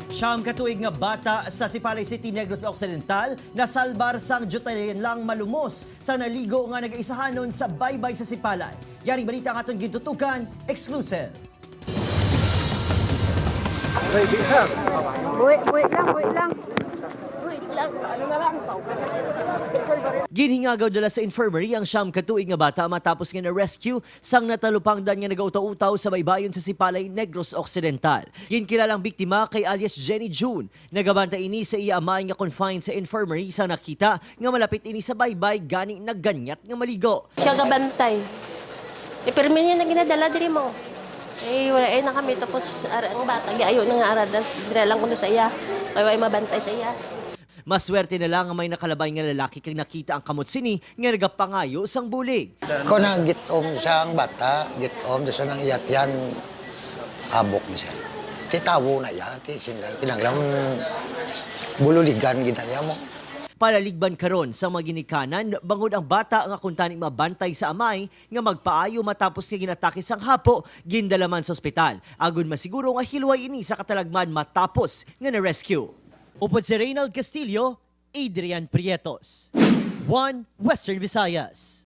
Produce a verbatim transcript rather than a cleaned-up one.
Siyam ka tuig nga bata sa Sipalay City, Negros Occidental, nasalbar sang diyutayan lang malumos sa naligo nga nagaisahanon sa baybay sa Sipalay. Yari balita ang aton gintutukan, exclusive. Buhi, buhi lang, buhi lang. Ginhingagaw dala sa infirmary ang siyam ka tuig nga bata matapos nga na-rescue sang natalupangdan nga nagautaw-utaw sa baybayon sa Sipalay, Negros Occidental. Ginkilalang biktima kay alias Jenny June. Nagabantay ini sa iya amay nga confined sa infirmary sa nakita nga malapit ini sa baybay, gani nagganyat nga maligo. Siya gabantay. Eh, pirmi niya na ginadala diri mo. Eh, wala eh na kami. Tapos ara, ang bata, giayo na nga arada. Dira lang kuno sa iya. Kaya wa'y mabantay sa iya. Maswerte na lang nga may nakalabay nga lalaki kag nakita ang kamot sini nga nagapangayo sang bulig. Ko na gitom siya ang bata, gitom sa nang iya tiyan, habok ni siya. Ti tawo na iya, ti sinang kinanglan bululigan gid na iya mo. Palaligban karon sa mga ginikanan bangod ang bata nga kuntani mabantay sa amay nga magpaayo matapos nga ginatake sang hapo, gindala man sa ospital. Agud masiguro nga hilway ini sa katalagman matapos nga na-rescue. Upod si Reynald Castillo, Adrian Prietos, One Western Visayas.